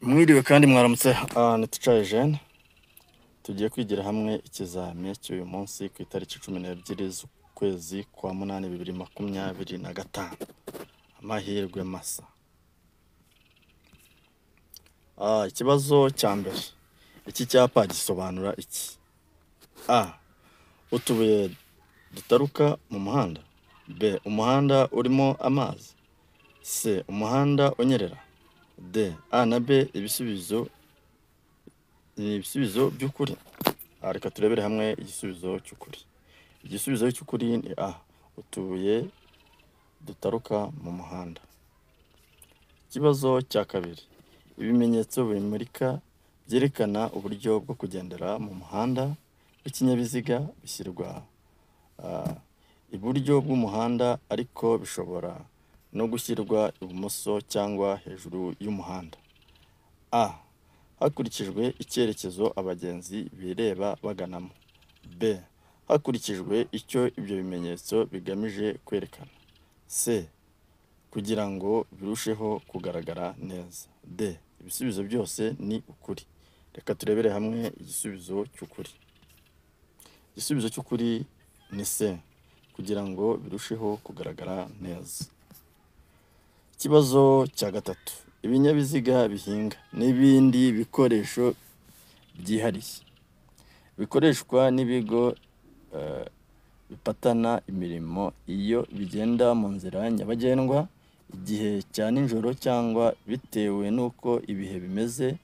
Mwiriwe kandi mwaramutse, ni Teacher Eugene. Tugiye kwigira hamwe ikizami cy'uyu munsi ku itariki 12 z'ukwezi kwa 8 2025. Amahirwe masa. Ikibazo cya mbere, iki cyapa gisobanura iki? A. Utubuye dutaruka mu muhanda. B. Umuhanda urimo amazi. C. Umuhanda unyerera. D. A na B ibisubizo ni ibisubizo by'ukuri. Reka turebere hamwe igisubizo cy'ukuri. Igisubizo cy'ukuri ni A. Utubuye dutaruka mu muhanda. Ikibazo cya kabiri, ibimenyetso bimurika byerekana uburyo bwo kugendera mu muhanda w'ikinyabiziga bishyirwa iburyo bw'umuhanda, ariko bishobora no gushyirwa ibumoso cyangwa hejuru y'umuhanda. A. Hakurikijwe icyerekezo abagenzi bireba baganamo. B. Hakurikijwe icyo ibyo bimenyetso bigamije kwerekana. C. Kugira ngo birusheho kugaragara neza. D. Ibisubizo byose ni ukuri. Reka turebere hamwe igisubizo cy'ukuri. Igisubizo cy'ukuri ni C. Kugira ngo birusheho kugaragara neza. Ikibazo cya gatatu, ibinyabiziga bihinga n'ibindi bikoresho byihariye bikoreshwa n'ibigo bipatana imirimo iyo bigenda mu nzira nyabagendwa igihe cya nijoro cyangwa bitewe n'uko ibihe bimeze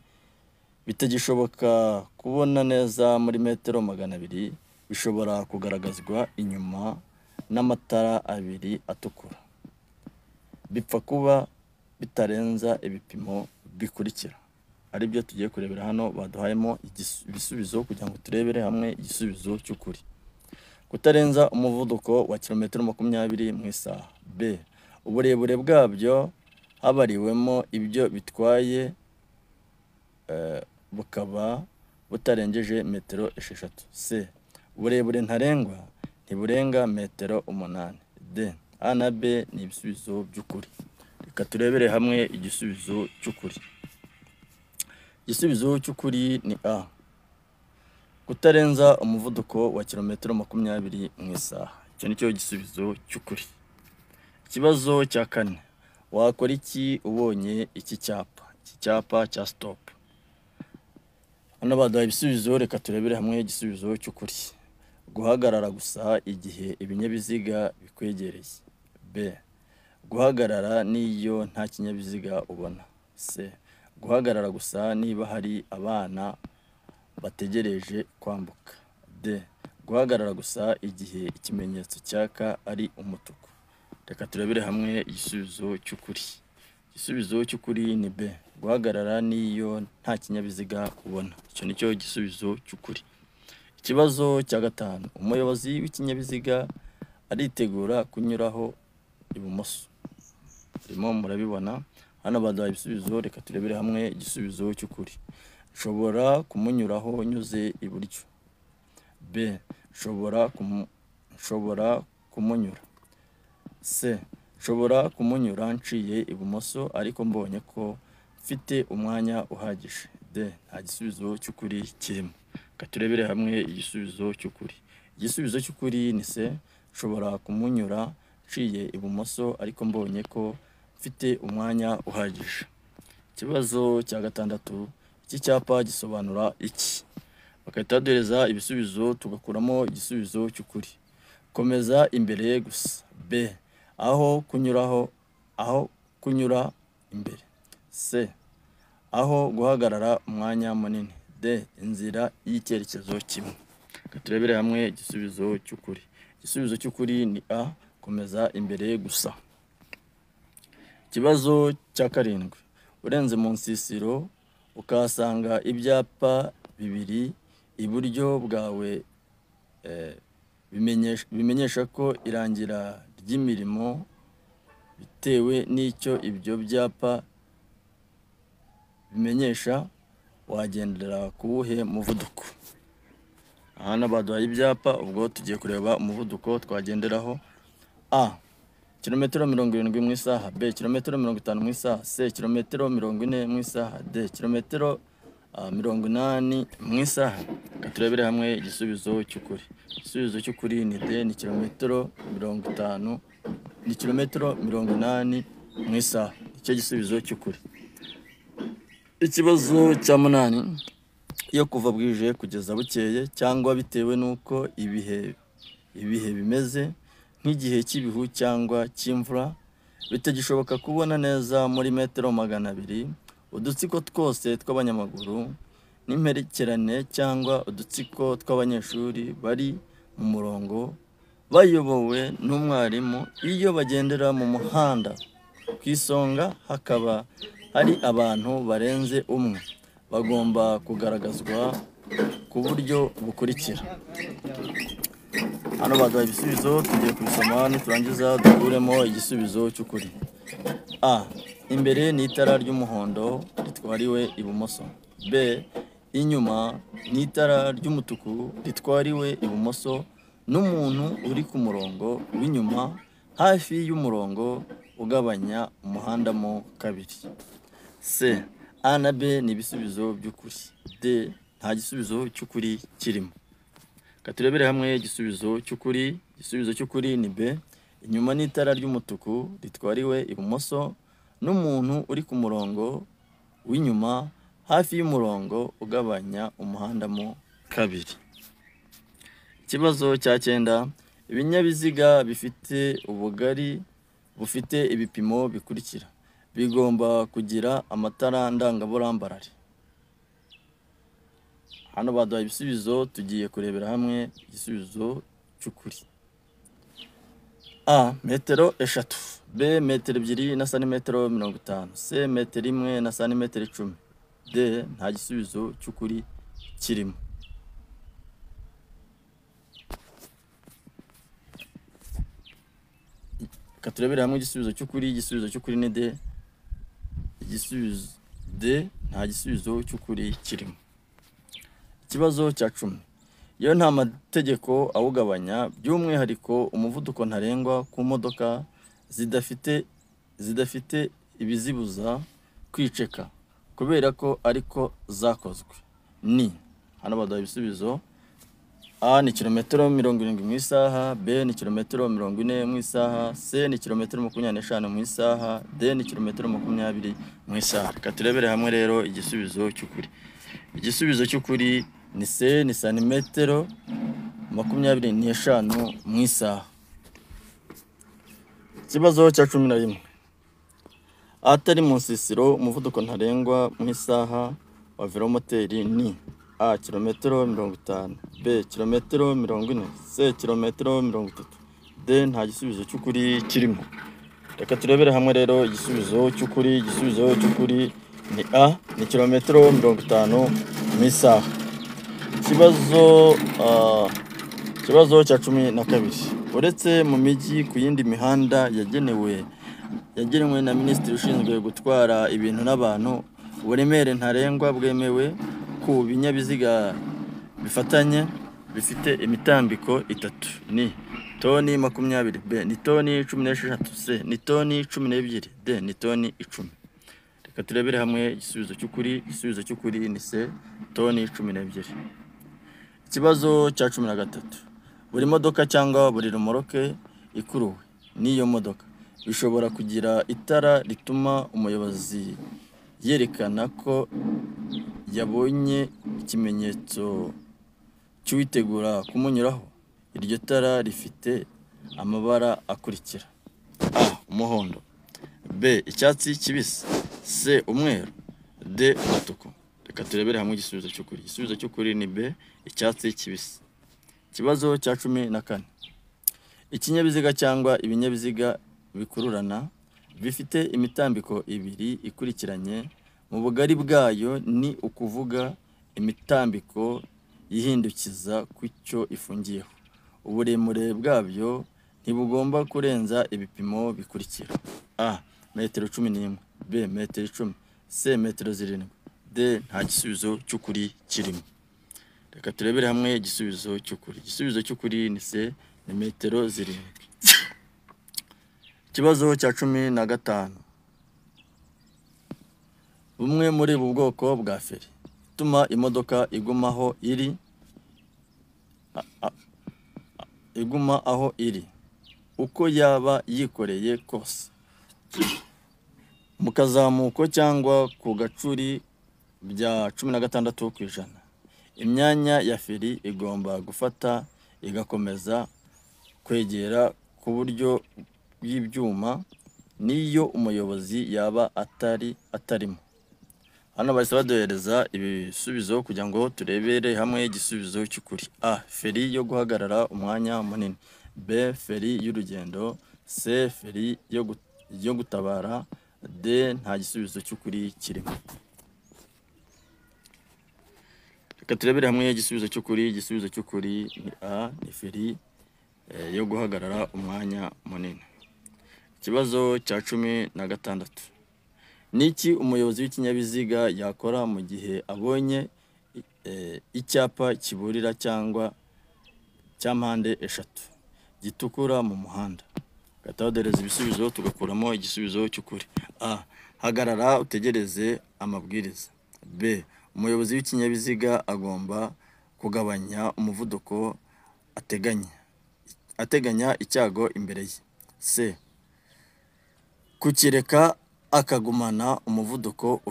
bitagishoboka kubona neza muri metero 200, bishobora kugaragazwa inyuma n'amatara abiri atukura, bipfa kuba bitarenza ibipimo bikurikira, aribyo tugiye kurebera hano. Baduhayemo ibisubizo kugira ngo turebere hamwe igisubizo cy'ukuri. Kutarenza umuvuduko wa kilometero 20 mu isaha. B. Uburebure bwabyo habariwemo ibyo bitwaye bukaba butarengeje metero 6. C. Uburebure ntarengwa ntiburenga metero 8. D. A na B ni ibisubizo by'ukuri. Reka turebere hamwe igisubizo cy'ukuri. Igisubizo cy'ukuri ni A. Kutarenza umuvuduko wa kilometero 20 mu isaha. Icyo nicyo gisubizo cy'ukuri. Ikibazo cya kane, wakora iki ubonye iki cyapa? Iki cyapa cya stop. Hano baduhaye ibisubizo, reka turebere hamwe igisubizo cy'ukuri. Guhagarara gusa igihe ibinyabiziga bikwegereye. B. Guhagarara n'iyo nta kinyabiziga ubona. C. Guhagarara gusa niba hari abana bategereje kwambuka. D. Guhagarara gusa igihe ikimenyetso cyaka ari umutuku. Reka turebere hamwe igisubizo cy'ukuri. Igisubizo cy'ukuri ni B. Guhagarara n'iyo nta kinyabiziga ubona. Icyo nicyo gisubizo cy'ukuri. Ikibazo cya gatanu, umuyobozi w'ikinyabiziga aritegura kunyuraho ibumoso. Urimo murabibona hano baduhaye ibisubizo, reka turebere hamwe igisubizo cy'ukuri. Nshobora kumunyuraho nyuze iburyo. B. Nshobora kumunyura. C. Nshobora kumunyura nciye ibumoso ariko mbonye ko mfite umwanya uhagije. D. Nta gisubizo cy'ukuri kirimo. Reka turebere hamwe igisubizo cy'ukuri. Igisubizo cy'ukuri ni C. Nshobora kumunyura nciye ibumoso ariko mbonye ko mfite umwanya uhagije. Ikibazo cya gatandatu, iki cyapa gisobanura iki? Bagahita baduhereza ibisubizo tugakuramo igisubizo cy'ukuri. Komeza imbere gusa. B. Aho kunyuraho, aho kunyura imbere. C. Aho guhagarara umwanya munini. D. Inzira y'icyerekezo kimwe. Reka turebere hamwe igisubizo cy'ukuri. Igisubizo cy'ukuri ni A. Komeza imbere gusa. Ikibazo cya karindwi, urenze mu nsisiro ukahasanga ibyapa bibiri iburyo bwawe bimenyesha ko irangira ry'imirimo bitewe n'icyo ibyo byapa bimenyesha, wagendera ku wuhe muvuduko? Hano baduhaye ibyapa, ubwo tugiye kureba umuvuduko twagenderaho. A. kilometero 70 mu isaha, B kilometero 50 mu isaha, C kilometero 40 mu isaha, D kilometero 80 mu isaha. Reka turebere hamwe igisubizo cy'ukuri. Igisubizo cy'ukuri ni D, ni kilometero 50, ni kilometero 80 mu isaha. Icyo gisubizo cy'ukuri. Ikibazo cya 8, iyo kuva bwije kugeza bukeye cyangwa bitewe n'uko ibihe bimeze nk'igihe cy'ibihu cyangwa cy'imvura bitagishoboka kubona neza muri metero 200 udutsiko twose tw'abanyamaguru n'imperekerane cyangwa udutsiko tw'abanyeshuri bari mu murongo bayobowe n'umwarimu iyo bagendera mu muhanda ku isonga hakaba hari abantu barenze umwe bagomba kugaragazwa ku buryo bukurikira. Hano baduha ibisubizo, tugiye kubisoma niturangiza dukuremo igisubizo cy'ukuri. A. Imbere ni itara ry'umuhondo ritwariwe ibumoso. B. Inyuma ni itara ry'umutuku ritwariwe ibumoso n'umuntu uri ku murongo w'inyuma hafi y'umurongo ugabanya umuhanda mo kabiri. C. A na B ni ibisubizo by'ukuri. D. Nta gisubizo cy'ukuri kirimo. Reka turebere hamwe igisubizo cy'ukuri. Igisubizo cy'ukuri ni B. Inyuma ni itara ry'umutuku ritwariwe ibumoso n'umuntu uri ku murongo w'inyuma hafi y'umurongo ugabanya umuhanda mo kabiri. Ikibazo cya 9, ibinyabiziga bifite ubugari bufite ibipimo bikurikira bigomba kugira amatara ndangaburambarare. Hano baduha ibisubizo, tugiye kurebera hamwe igisubizo cy'ukuri. A. Metero 3, B. Metero 2 na santimetero 50, C. Metero 1 na santimetero 10, D. Nta gisubizo cy'ukuri kirimo. Reka turebere hamwe igisubizo cy'ukuri. Igisubizo cy'ukuri ni D. Igisubizo D, nta gisubizo cy'ukuri kirimo. Ikibazo cya 10, iyo nta mategeko awugabanya by'umwihariko umuvuduko ntarengwa ku modoka zidafite ibizibuza kwiceka kubera ko ariko zakozwe ni. Hano baduha ibisubizo. A ni kilometero 70 mu isaha, B ni kilometero 40 mu isaha, C ni kilometero 25 mu isaha, D ni kilometero 20 mu isaha. Reka turebere hamwe rero igisubizo cy'ukuri. Igisubizo cy'ukuri ni C, ni santimetero 25 mu isaha. Ikibazo cya 11, ahatari mu nsisiro umuvuduko ntarengwa mu isaha wa velomoteri ni A. Kilometero 50, B. Kilometero 40, C. Kilometero 30, D. Nta gisubizo cy'ukuri kirimo. Reka turebere hamwe rero igisubizo cy'ukuri. Igisubizo cy'ukuri ni A, ni kilometero 50 mu isaha. Ikibazo cya 12, uretse mu mijyi ku yindi mihanda yagenwe na minisitiri ushinzwe gutwara ibintu n'abantu, uburemere ntarengwa bwemewe ku binyabiziga bifatanye bifite imitambiko 3 ni toni 20, B ni toni 16, C ni toni 12, D ni toni 10. Reka turebere hamwe igisubizo cy'ukuri. Igisubizo cy'ukuri ni C, toni 12. Ikibazo cya 13, buri modoka cyangwa buri romoroke ikuruwe n'iyo modoka bishobora kugira itara rituma umuyobozi yerekana ko yabonye ikimenyetso cy'uwitegura kumunyuraho. Iryo tara rifite amabara akurikira: A. Umuhondo, B. Icyatsi kibisi, C. Umweru, D. Umutuku. Reka turebere hamwe igisubizo cy'ukuri. Igisubizo cy'ukuri ni B, icyatsi kibisi. Ikibazo cya 14, ikinyabiziga cyangwa ibinyabiziga bikururana bifite imitambiko 2 ikurikiranye mu bugari bwayo, ni ukuvuga imitambiko yihindukiza ku cyo ifungiyeho. Uburemure bwabyo ntibugomba kurenza ibipimo bikurikira: A. Metero 11, B. Metero 10, C. Metero 7, D. Nta gisubizo cy'ukuri kirimo. Reka turebere hamwe igisubizo cy'ukuri. Igisubizo cy'ukuri ni C, ni metero 7. Ikibazo cya 15. Bumwe muri ubu bwoko bwa feri ituma imodoka iguma aho iri iguma aho iri uko yaba yikoreye kose mu kazamuko cyangwa ku gacuri bya 16%. Imyanya ya feri igomba gufata igakomeza kwegera ku buryo bw'ibyuma n'iyo umuyobozi yaba atarimo. Hano bahise baduhereza ibisubizo kugira ngo turebere hamwe igisubizo cy'ukuri. A. Feri yo guhagarara umwanya munini. B. Feri y'urugendo. C. Feri yo gutabara. D. Nta gisubizo cy'ukuri kirimo. Reka turebere hamwe igisubizo cy'ukuri. Igisubizo cy'ukuri ni A, ni feri yo guhagarara umwanya munini. Ikibazo cya 16. Niki umuyobozi w'ikinyabiziga yakora mu gihe abonye icyapa kiburira cyangwa cya mpande eshatu gitukura mu muhanda? Gatadereza ibisubizo tugakuramo igisubizo cy'ukuri. A. Hagarara utegereze amabwiriza. B. Umuyobozi w'ikinyabiziga agomba kugabanya umuvuduko ateganya icyago imbere ye. C. Kukireka akagumana umuvuduko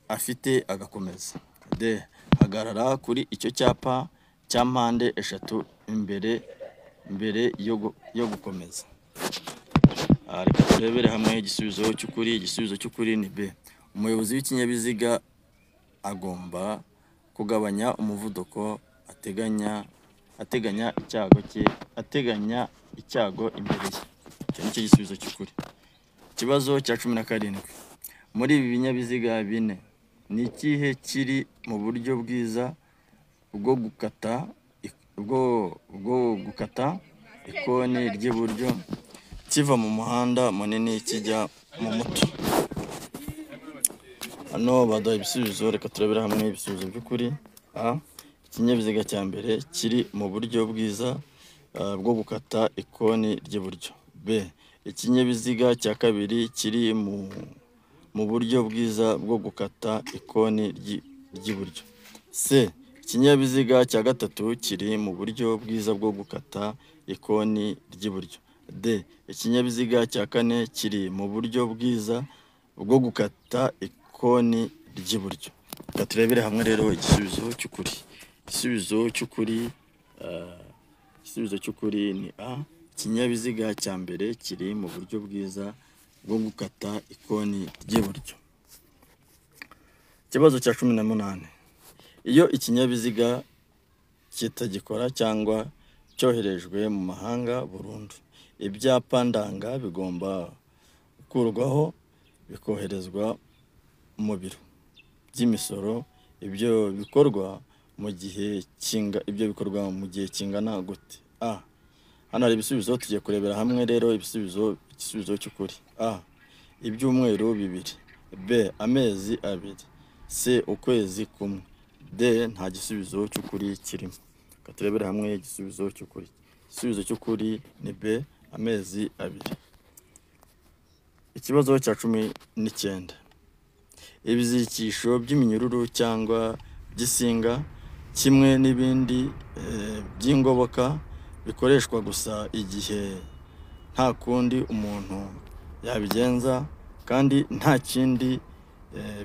afite agakomeza. D. Hagarara kuri icyo cyapa cya mpande eshatu imbere yo gukomeza. Reka turebere hamwe igisubizo cy'ukuri. Igisubizo cy'ukuri ni B. Umuyobozi w'ikinyabiziga agomba kugabanya umuvuduko ateganya icyago imbere ye. Icyo ni cyo gisubizo cy'ukuri. Ikibazo cya 17. Muri ibi binyabiziga bine ni ikihe kiri mu buryo bwiza bwo gukata ikoni ry'iburyo kiva mu muhanda munini kijya mu muto? Hano baduha ibisubizo, reka turebere hamwe ibisubizo by'ukuri. A. Ikinyabiziga cya mbere kiri mu buryo bwiza bwo gukata ikoni ry'iburyo. B. Ikinyabiziga cya kabiri kiri mu buryo bwiza bwo gukata ikoni ry'iburyo. C. Ikinyabiziga cya gatatu kiri mu buryo bwiza bwo gukata ikoni ry'iburyo. D. Ikinyabiziga cya kane kiri mu buryo bwiza bwo gukata ikoni ry'iburyo. Reka turebere hamwe rero igisubizo cy'ukuri. Igisubizo cy'ukuri ni A. Ikinyabiziga cya mbere kiri mu buryo bwiza bwo gukata ikoni ry'iburyo. Ikibazo cya 18. Iyo ikinyabiziga kitagikora cyangwa cyoherejwe mu mahanga burundu, ibyapa ndanga bigomba gukurwaho bikoherezwa mu biro by'imisoro. Ibyo bikorwa mu gihe kingana gute? A. Hano hari ibisubizo, tugiye kurebera hamwe rero igisubizo cy'ukuri. A. Ibyumweru 2. B. Amezi 2. C. Ukwezi kumwe. D. Nta gisubizo cy'ukuri kirimo. Reka turebere hamwe igisubizo cy'ukuri. Igisubizo cy'ukuri ni B. Amezi 2. Ikibazo cya 19. Ibizirikisho by'iminyururu cyangwa by'isinga kimwe n'ibindi by'ingoboka bikoreshwa gusa igihe nta kundi umuntu yabigenza kandi nta kindi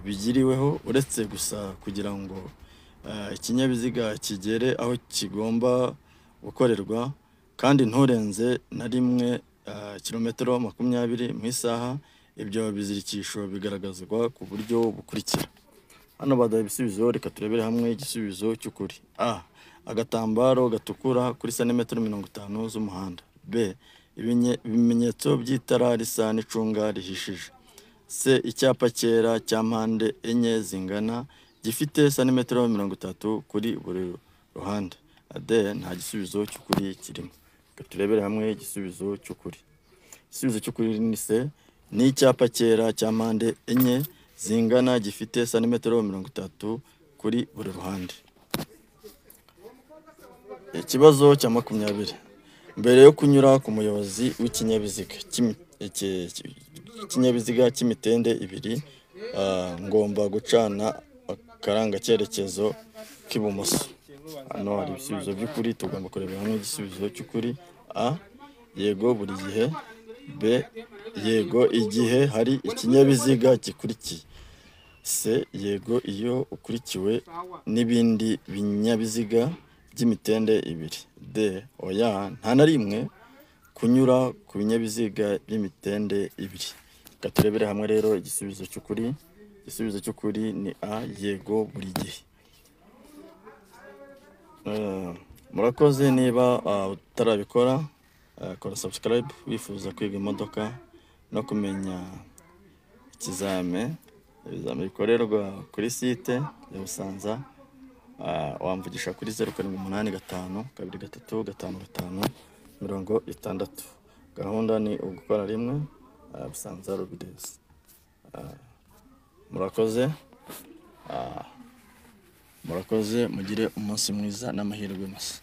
bigiriweho uretse gusa kugira ngo ikinyabiziga kigere aho kigomba gukorerwa kandi nturenze na rimwe kilometero 20 mu isaha. Ibyo bizirikisho bigaragazwa ku buryo bukurikira. Hano baduha ibisubizo, reka turebere hamwe igisubizo cy'ukuri. A. Agatambaro gatukura kuri santimetero 50 z'umuhanda. B. Ibimenyetso by'itara risa n'icunga rihishije. C. Icyapa cyera cya mpande enye zingana gifite santimetero 30 kuri buri ruhande. D. Nta gisubizo cy'ukuri kirimo. Reka turebere hamwe igisubizo cy'ukuri. Igisubizo cy'ukuri ni C. Ni icyapa cyera cya mpande enye zingana gifite santimetero 30 kuri buri ruhande. Ikibazo cya 20. Mbere yo kunyura ku muyobozi w'ikinyabiziga ikinyabiziga cy'imitende ibiri, ngomba gucana akarangacyerekezo k'ibumoso. Hano hari ibisubizo by'ukuri, tugomba kurebera hamwe igisubizo cy'ukuri. A, yego buri gihe. B, yego igihe hari ikinyabiziga gikurikiye. C, yego iyo ukurikiwe n'ibindi binyabiziga by'imitende ibiri. D, oya nta na rimwe kunyura ku binyabiziga by'imitende ibiri. Reka turebere hamwe rero igisubizo cy'ukuri. Igisubizo cy'ukuri ni A, yego buri gihe. Murakoze. Niba utarabikora, kora subscribe. Wifuza kwiga imodoka no kumenya ibizame bikorerwa kuri site ya Busanza, wamvugisha kuri 0785 23 55 60. Gahunda ni ugukora rimwe, Busanza Rubidesi. Murakoze, murakoze, mugire umunsi mwiza n'amahirwe masa.